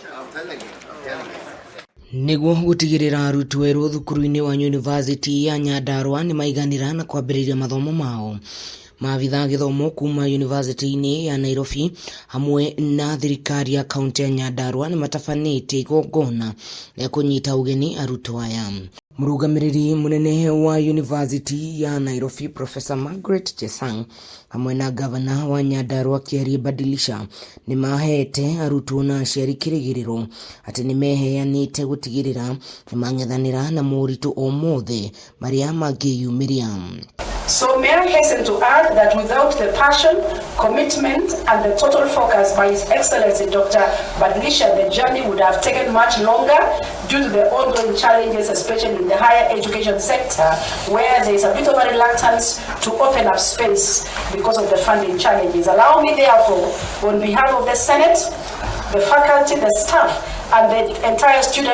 I'm telling you, I'm telling you. Nĩguo gũtigĩrĩra arutwo erũ thukuru-inĩ wa Yunivasĩtĩ ya Nyandarua nĩmaiganĩra na kwambĩrĩria mathomo mao. Maabitha a gĩthomo kuma yunivasĩtĩ-inĩ ya Nairobi hamwe na thirikari ya kaunti ya Nyandarua nĩmatabanĩtie igongona rĩa kũnyita ũgeni arutwo aya. Mũrũgamĩrĩri mũnene wa Yunivasĩtĩ ya Nairobi, Professor Margaret Chesang, hamwe na gavana wa Nyandarua Kiarie Badilisha, nĩmahete arutwo na aciari kĩrĩgĩrĩro atĩ nĩmeheanĩte gũtigĩrĩra nĩmang'ethanĩra na moritũ o mothe marĩa mangĩyumĩria. So may I hasten to add that without the passion, commitment, and the total focus by His Excellency Dr. Badilisha, the journey would have taken much longer due to the ongoing challenges, especially in the higher education sector, where there is a bit of a reluctance to open up space because of the funding challenges. Allow me, therefore, on behalf of the Senate, the faculty, the staff, and the entire student